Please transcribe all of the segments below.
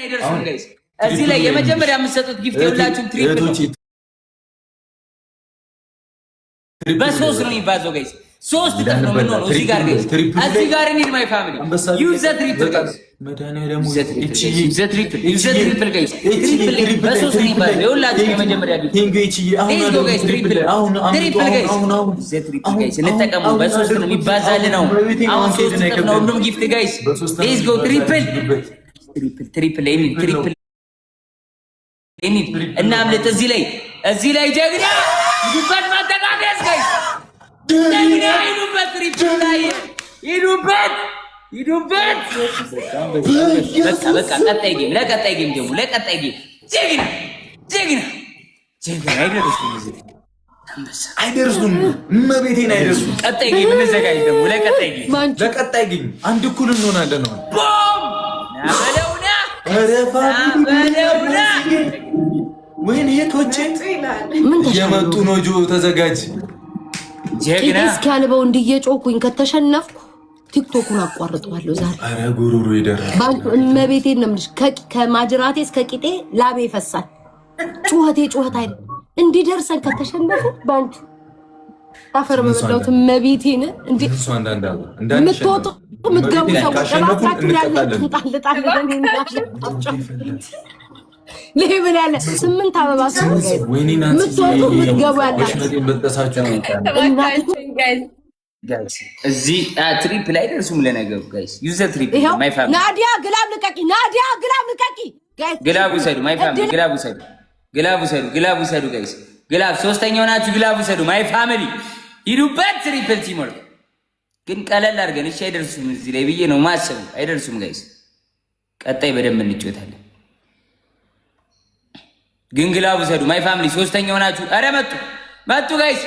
አይደርሱም guys። እዚህ ላይ የመጀመሪያ የምትሰጡት gift የሁላችሁም triple ነው። በሶስት ነው የሚባዘው guys። ሶስት እጥፍ ነው የምንሆነው እዚህ ጋር guys። እዚህ ጋር እንሂድ my family። Use the triple guys። Use the triple, use the triple guys። Triple በሶስት ነው የሚባዘው የሁላችሁም የመጀመሪያ gift። Let's go guys። Triple, triple guys። Use the triple guys። እንጠቀመው። በሶስት ነው የሚባዛልን ነው። አሁን ሶስት እጥፍ ነው ሁሉም gift guys። Let's go, triple, triple, triple ኤሚል፣ triple ኤሚል። እናምልጥ እዚህ ላይ ጀግና ሂዱበት፣ መተጋገዝ guys። ጀግና ሂዱበት፣ triple ላይ ሂዱበት፣ ሂዱበት። በቃ በቃ፣ ቀጣይ game፣ ለቀጣይ game ደግሞ፣ ለቀጣይ game። ጀግና፣ ጀግና፣ ጀግና። አይደርሱም እዚህ አንበሳ። አይደርሱም፣ እመቤቴን አይደርሱም። ቀጣይ game እንዘጋጅ ደግሞ ለቀጣይ game። ለቀጣይ game አንድ እኩል እንሆናለን ነው። ቦም ና በለውና። ኧረ family። በለውና። ወይኔ ቶቼ። ምን እየመጡ ነው። ጆ ተዘጋጅ። ጀግና። ቂጤ እስኪያልበው እንዲየጮኩኝ ከተሸነፍኩ ቲክቶኩን አቋርጠዋለሁ ዛሬ። ኧረ ጉሮሮ ይደራል። ባንኩ እመቤቴን ነው የምልሽ። ከማጅራቴ እስከ ቂጤ ላቤ ይፈሳል። ጩኸቴ ጩኸት አይደል። እንዲደርሰን ከተሸነፉ ባንቹ አፈር በበላሁት እመቤቴን እንዲ እሱ አንዳንድ አለ። የምትወጡ የምትገቡ ሰዎች ካሸነፉን እባካችሁን እንቀጣለን። ያላችሁን ጣል ጣል level ያለ ስምንት አበባ ሰው ወይኔ ናንሲ። የምትወጡ የምትገቡ ያላችሁ ወሽመጤን በጠሳችሁ። እናት። Guys፣ እዚህ triple አይደርሱም። ለነገሩ guys, use the triple. ይኸው። My family. ናዲያ glove ልቀቂ፣ ናዲያ glove ልቀቂ። Guys. Glove ውሰዱ my family፣ glove ውሰዱ፣ glove ውሰዱ፣ glove ውሰዱ guys። Glove ሶስተኛው ናችሁ። Glove ውሰዱ my family፣ ሂዱበት። Triple teamwork ግን ቀለል አድርገን እሺ። አይደርሱም እዚህ ላይ ብዬ ነው ማሰቡ። አይደርሱም guys። ቀጣይ በደንብ እንጫወታለን። ግን glove ውሰዱ my family፣ ሶስተኛው ናችሁ። ኧረ መጡ፣ መጡ guys፣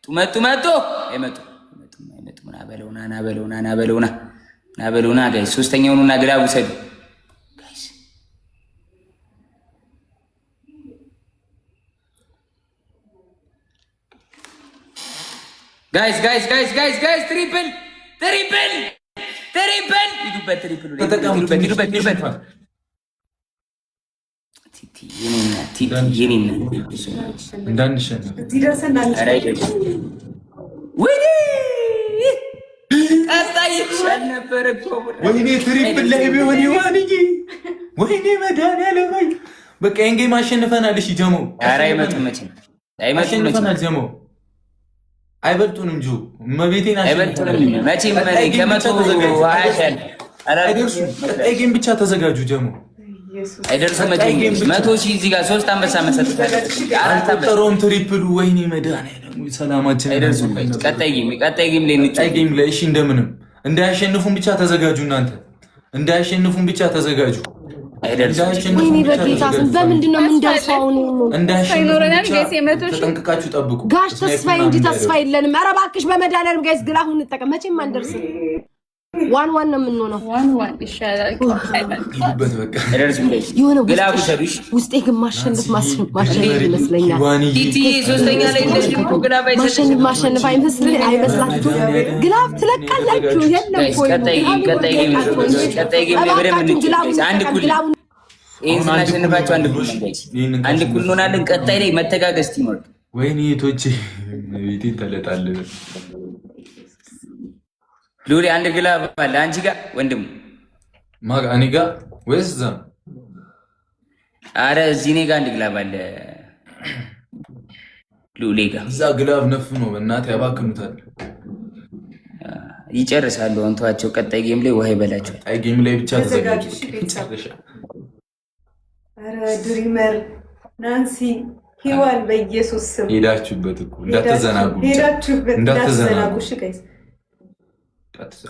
መጡ፣ መጡ፣ መጡ። አይመጡ፣ አይመጡ። ና በለውና፣ ና በለውና፣ ና በለውና፣ ና በለውና guys። ሶስተኛውንና glove ውሰዱ guys። Guys, guys, guys, guys, guys, triple, triple, triple፣ ሂዱበት፣ triple ሂዱበት፣ ሂዱበት፣ ሂዱበት። ቲቲ የኔ እናት፣ ቲቲ የኔ እናት። እንዳንሸነፍ። እዚህ ደርሰን ኧረ አይደለም። ወይኔ ቀጣይ ይሻል ነበር እኮ። ወይኔ triple ላይ ቢሆን ይዋንዬ፣ ወይኔ መድኃኒዓለም። በቃ ይሄን game አሸንፈናል። እሺ ጀሞ። ኧረ አይመጡም መቼም፣ አይመጡም መቼም። አሸንፈናል ጀሞ። አይበልጡንም ጆ፣ እመቤቴን። አይበልጡንም መቼም። ቀጣይ game ከመቶ ብቻ ተዘጋጁ። 20 ሺህ አለ። አይደርሱም። ቀጣይ game ብቻ ተዘጋጁ ጀሞ። አይደርሱም መቼም። 100,000 እዚህ ጋር ሶስት አንበሳ መሰጠት አለበት። አራት አንበሳ። አልቆጠረውም triple ኡ። ወይኔ መድኃኒዓለም ሰላማችን። አይደርሱም። ቀጣይ game፣ ቀጣይ game ላይ ቀጣይ እንጫወት። Game ላይ እሺ፣ እንደምንም እንዳያሸንፉን ብቻ ተዘጋጁ። እናንተ እንዳያሸንፉን ብቻ ተዘጋጁ። አይደርሱም። እንዳያሸንፉን ወይኔ ብቻ በጌታ ስም ተዘጋጁ። በምንድን ነው የምንደርሰው? አሁን ይሄንን እንዳያሸንፉን ይኖረናል ብቻ guys፣ የ100,000 ተጠንቅቃችሁ ጠብቁ። ጋሽ ተስፋዬ እንጂ ተስፋ የለንም። ኧረ እባክሽ በመድኃኒዓለም guys glove ኡን እንጠቀም። መቼም አንደርስም። One one ነው የምንሆነው። One one ይሻላል። ሂዱበት በቃ። አይደርሱም guys። የሆነ Glove ውሰዱ እሺ። ውስጤ ግን ማሸነፍ ማሸነፍ ይመስለኛል። ዋንዬ። ቲቲ ሶስተኛ ላይ እንደዚህ እኮ glove ማሸነፍ አይሰጥሽም። ማሸነፍ አይመስላችሁ? Glove ትለቃላችሁ። የለም Guys፣ ወይ? ቀጣይ game፣ ቀጣይ game፣ ቀጣይ game ላይ በደንብ እንጫወት guys። አንድ እኩል፣ ይሄን ስናሸንፋቸው አንድ እኩል ነን guys። አንድ እኩል እንሆናለን። ቀጣይ ላይ መተጋገዝ፣ teamwork። ወይኔ ቶቼ ቤቴን ተለጣለ። ሉሊ አንድ glove አለ አንቺ ጋር ወንድሙ። ማጋ እኔ ጋ ወይስ እዛ? አረ እዚህ እኔ ጋር አንድ glove አለ ሉሌ ጋር። እዛ glove ነፍ ነው፣ በእናትህ ያባክኑታል። ይጨርሳሉ። አንተዋቸው ቀጣይ game ላይ ውሃ ይበላቸዋል። ቀጣይ game ላይ ብቻ ተዘጋጁ። ተዘጋጁ። እሺ ቤተሰብ። ኧረ ድሪመር፣ ናንሲ፣ ሂዋን በኢየሱስ ስም። ሄዳችሁበት እኮ እንዳትዘናጉ ብቻ። ሄዳችሁበት እንዳትዘናጉ። እንዳትዘናጉ። እሺ guys።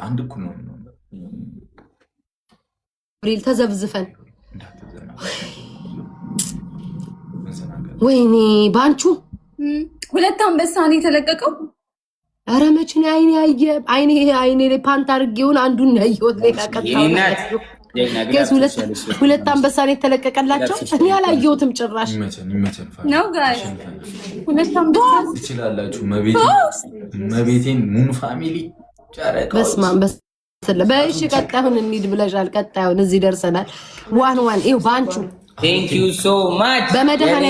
አንድ እኩል ነው። ብሪል ተዘብዝፈን። እንዳትዘናጉ። መዘናጋት። ወይኔ ባንቹ። ሁለት አንበሳ ነው የተለቀቀው። ኧረ መቼ ነው አይኔ ያየ? አይኔ አይኔ ላይ ፓንት አድርጌውን አንዱን ነው ያየሁት። ሌላ የኔ እናት ጀግና። Guys፣ ሁለት አንበሳ ነው የተለቀቀላቸው። እኔ አላየሁትም ጭራሽ። ይመቸን፣ ይመቸን። ነው guys፣ ሁለት አንበሳ። ትችላላችሁ። መቤቴን፣ መቤቴን፣ ሙን family ጨረቃዎች። በስመ አብ። በእሺ ቀጣዩን እንሂድ ብለሻል። ቀጣዩን እዚህ ደርሰናል። 1-1 ይኸው በአንቹ Thank you so much. በመድኃኒዓለም።